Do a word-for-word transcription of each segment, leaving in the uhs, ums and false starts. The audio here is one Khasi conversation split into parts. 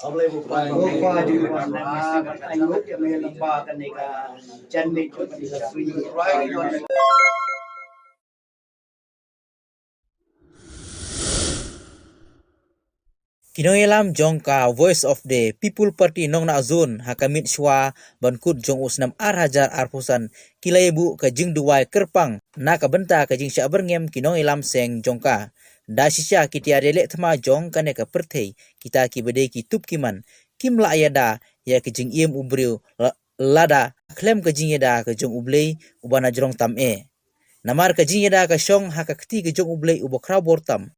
Ki nongïalam jong ka Voice of the People Party Nongnah Zone ha ka miet shuwa ban kut jong u snem ar hajar arphew san ki la ïabuh ka jingduwai kyrpang na ka bynta ka jingshah byrngem ki nongïalam seng jong ka. Da shisha ki tiar ïaleh thma jong kane ka pyrthei, kita kiba dei ki tup ki man, kim lah ïada ïa ka jingim u briew la-, lada khlem ka jingïada ka jong U Blei uba na jrong tam eh. Namar ka jingïada ka shong ha ka kti ka jong U Blei uba khraw bor tam.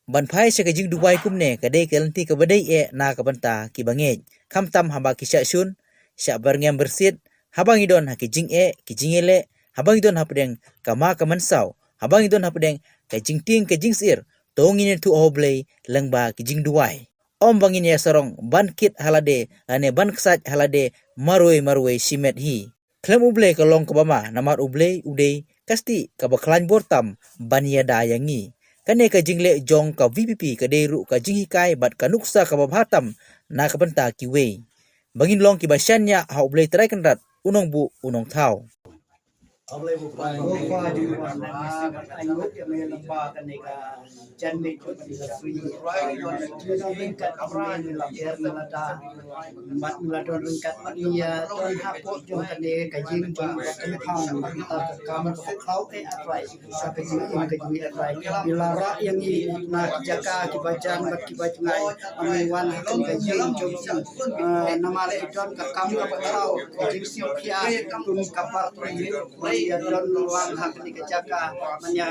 Ban phai sha ka jingduwai kumne ka dei ka lynti kaba dei eh na ka bynta kiba ngeit, khamtam haba ki shah shun, shah byrngem byrsit, haba ngi don ha ki jingeh ki jingïaleh, haba ngi don hapdeng ka ma ka mynsaw, haba ngi don hapdeng ka jingtieng ka jingsyier, to ngin ïathuh ha U Blei lyngba ki jingduwai. Ym ba ngin ïasarong ban kit ha lade lane ban ksait ha lade marwei marwei shimet hi. Khlem U Blei ka long kaba ma, namar U Blei u dei ka stieh kaba khlaiñ bor tam ban ïada ïa ngi. Kane ka jingleh jong ka V P P ka dei ruh ka jinghikai bad ka nuksa kaba bha tam na ka bynta kiwei, ba ngin long kiba shaniah ha U Blei Trai Kynrad, u nongbuh u nongthaw. Namar ki don ka kam kaba khraw, ka jingsngewkhia kum ka party, ban ïa don lang ha kane ka jaka, ban ïa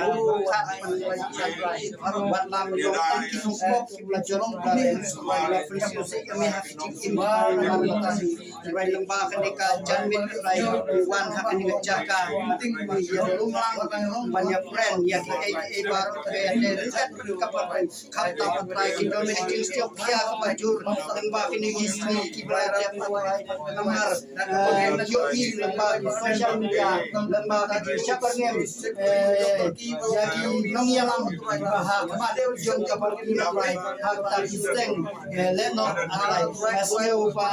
khat ban ïa khat. Wat la ngi long tang ki nongpop kiba la jot, kiba la pynshoi sih ïa me ha ka jingim, namar kata, hynrei lyngba kane ka janmiet, hynrei ngi wan ha kane ka jaka ban ïa long lang, ban ïa pren ïa kiei kiei baroh kiba ïadei ryngkat ka party. Khamtam, A Trai, ki don ki jingshaniah kaba jur lyngba kine ki sngi kiba la dep, A Trai, namar, eh, ïohi lyngba ki social media, lyngba ki jingshah byrngem, eh, ïa ki nongïalam kiba ha khmat jong ka party, A Trai, ha kata ki seng, eh, leh noh, A Trai. Nga sngew ba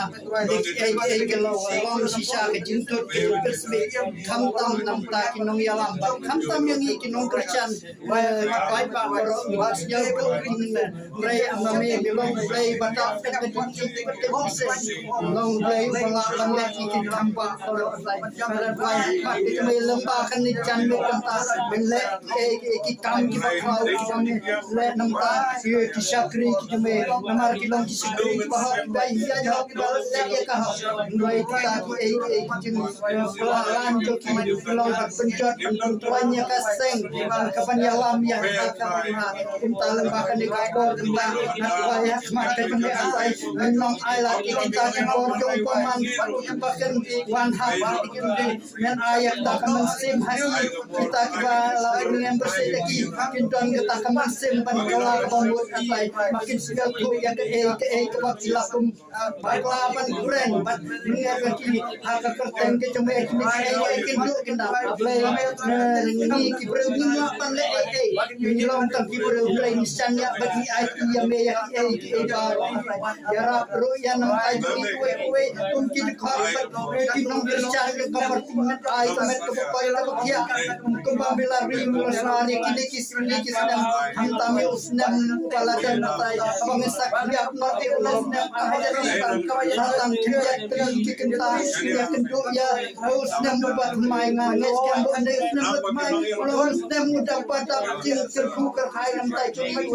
dei kiei kiei ki long, long shisha ka jingthut, ka jingpynsmit, khamtam na bynta ki nongïalam, bad khamtam ïa ngi ki nongkyrshan, eh, ki paidbah baroh, ngi sngewthuh ïa kine. Hynrei ma me, me long U Blei ba tap kat ka jingim, kat ka jingseng. Long U Blei uba lah ban leh ïa ki kam ba baroh, A Trai. Hynrei A Trai, ha khmat ka jong me lyngba kane ka janmiet, khamtam men leh ïa ki, ïa ki kam kiba khraw kiba me leh, namar ïa ki shakri ki jong me, namar ki long ki shakri kiba hok, kiba ïaid hok, kiba leh ïa ka hok. Hynrei kita kiei kiei ki jing, eh, pynlong ban pynjot, ban pyntrei ïa ka seng, ka ban ïalam ïa ka, ka ban ïa. Kumta lyngba kane ka por, kumta nga duwai ha khmat ka jong me, A Trai, men long ai lad ïa kita ki bor jong u bymman, ba kin wan ha khmat ka jong me. Men ai ïa kata ka mynsiem ha ki, kita kiba la byrngem byrsieh ïa ki, kin don kata ka mynsiem ban kylla kaba mut, A Trai, ba kin sngewthuh ïa kaei kaei kaba ki la kum bakla ban kren bad mynta ka ki ha ka kyrteng ka jong me, kine kiei kiei kin duh kin dap, A Blei. Ngi ki briew ngim lah ban leh ei ei, ngi long tang ki briew Blei, ngi shaniah bad ngi aiti ïa me ïa kiei kiei baroh. Ïarap ruh ïa nangta jong ngi uwei uwei kum ki dkhot bad ki nongkyrshan jong ka party, men ai ka met kaba koit kaba khiah, kumba me la ri me la sngewbha ïa kine ki Kine ki snem, khamtam ïa u snem uba la dep, A Trai, haba ngi sak ïap noh ïa u snem ar hajar arphew san, la tang khyndiat tylli ki kynta ïakynduh ïa u snem uba thymmai. Nga ngeit skhem ba une u snem uba thymmai u long u snem u dap ba dap jingkyrkhu kyrhai na bynta jong ngi.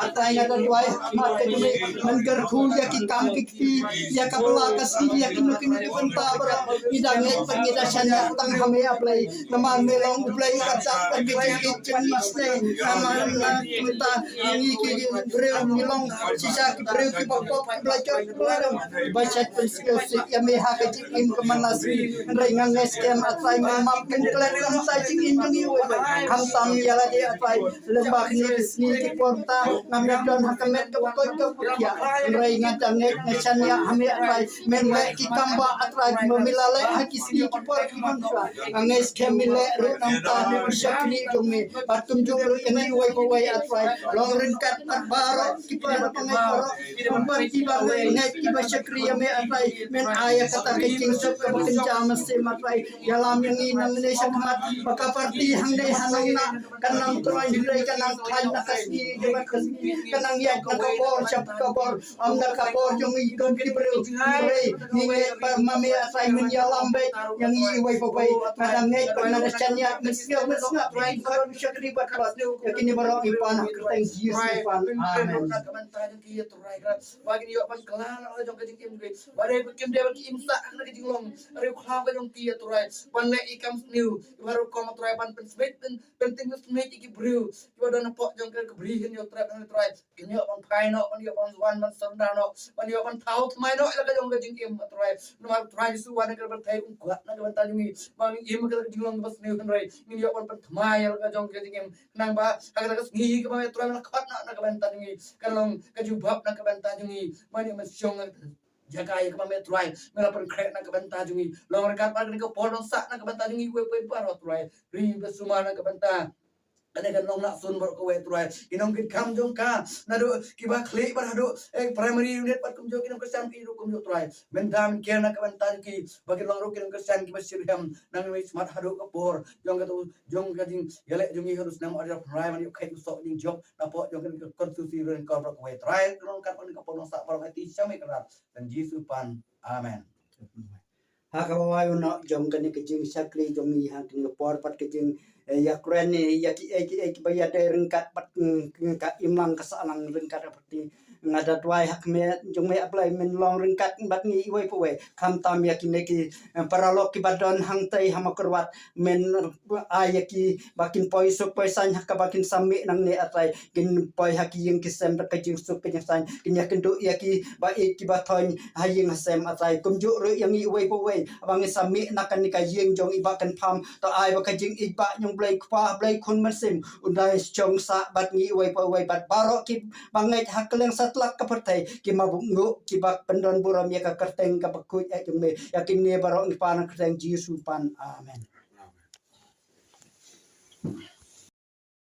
A Trai, nga da duwai ha khmat ka jong me, men kyrkhu ïa ki kam ki kti, ïa ka bylla ka sngi, ïa kino kino ki bynta baroh. Ngi da ngeit bad ngi da shaniah tang ha me, A Blei. Namar me long U Blei uba dap bad ka jingïeit jong ngi shisha. Namar na ka bynta ngi ki briew ngi long shisha ki briew kiba pop, kiba la jot, kiba la dam, kiba shait pynsngewsih ïa me ha ka jingim ka man la sngi. Hynrei nga ngeit skhem, A Trai, men map men klet na bynta jingim jong ngi uwei uwei. Khamtam ïa lade, A Trai, lyngba kine ki sngi ki por, mynta ngam don ha ka met kaba koit kaba khiah. Hynrei nga da ngeit, nga shaniah ha me, A Trai. Men leh ki kam ba, A Trai, ba me la leh ha ki sngi ki por ki bun shuwa. Nga ngeit skhem me leh ruh nangta na ka shakri jong me. Bad kumjuh ruh ïa ngi uwei pa uwei, A Trai. Long ryngkat bad baroh ki para bangeit baroh. Bad kiba ngeit kiba shakri ïa me, A Trai. Men ai ïa kata ka jingsuk kaba kynja mynsiem, A Trai. Ïalam ïa ngi nangne shakhmat. Ba ka party hangne ha nang na kan nang troi hynrei kan nang khlaiñ na ka sngi, ïa ka sngi. Kan nang ïaid na ka bor sha ka bor. Ym da ka bor jong ngi kum ki briew. Hynrei ngi ngeit ba ma me, A Trai, men ïalam beit ïa ngi uwei pa uwei. Nga da ngeit ba nga da shaniah, men sngap, men sngap, men khot, men shakri bad khot. Ïa kine baroh ngi pan ha ka kyrteng Jisu pan. Amen. Ba kin ïoh ban kylla na jong ka jingim ki. Ba dei ba kim dei ban im sah na ka jinglong. Riewkhlaw ka jong ki, A Trai. Ban leh i kam sniew. Ba rukom, A Trai, ban pynsmit, pyn, pynting pynsmit ïa ki briew kiba don hapoh jong ka bri hin, A Trai, A Trai. Kin ïoh ban phai noh, ban ïoh ban wan, ban surrender noh, ban ïoh ban thaw thymmai noh ïa la ka jong ka jingim, A Trai. Namar Trai Jisu wan na ka pyrthei, um kwah na ka bynta jong ngi. Ba ngin im ka jinglong ba sniew, hynrei ngin ïoh ban pynthymmai ïa la ka jong ka jingim. Nang ba ha ka sngi kaba me, A Trai, me la khot noh na ka bynta jong ngi, kan long ka jubab na ka bynta jong ngi. Ba ngin ym shong jaka ïa kaba me, A Trai, me la pynkhreh na ka bynta jong ngi. Long ryngkat bad kane ka por nongsah na ka bynta jong ngi uwei pa uwei baroh, A Trai. Ri ba sumar na ka bynta kane ka nonglah sun baroh kawei, A Trai. Ki nongkitkam jong ka, naduh kiba khlieh bad haduh, eh, primary unit bad kumjuh ki nongkyrshan ki ruh kumjuh, A Trai. Mynta men ker na ka bynta jong ki, ba kin long ruh ki nongkyrshan kiba shitrhem na ka sngi Smat haduh ka por jong ka tu, jong ka jingïaleh jong ngi haduh snem ar hajar khyndai, ban ïoh kheit u soh jingjop napoh jong ka konstituensi Rengkor baroh kawei, A Trai. Ka long ryngkat bad kane ka por nongsah baroh, ai ti sha me ka rat. Kyrteng Jisu pan. Amen. Ha kaba wai u noh jong kane ka jingshakri jong ngi ha kane ka por bad ka jing, eh, ïakren ïa kiei kiei kiba ïadei ryngkat bad, mm, ka imlang ka sahlang ryngkat bad ki. Nga da duwai ha khmih jong me, A Blei, men long ryngkat bad ngi uwei pa uwei. Khamtam ïa kine ki, eh, paralok kiba don hangtei ha Mawkyrwat, men ai ïa ki ba kin poi suk poi saiñ ha kaba kin sa mih nangne, A Trai. Kin poi ha ki ïing ki sem da ka jingsuk ka jingsaiñ. Kin ïakynduh ïa ki ba ïeit kiba thoiñ ha ïing ha sem, A Trai. Kumjuh ruh ïa ngi uwei pa uwei ba ngi sa mih na kane ka ïing jong i Bah Kynpham. To ai ba ka jingïeit Bah jong Blei Kpa, Blei Khun Mynsiem, un dang shong sah bad ngi uwei pa uwei bad baroh kiba ngeit ha kylleng satlak ka pyrthei, ki mawbuk nguh, kiba pyndon burom ïa ka kyrteng kaba khuid eh jong me. Ïa kine baroh ngi pan ha ka kyrteng Jisu pan. Amen.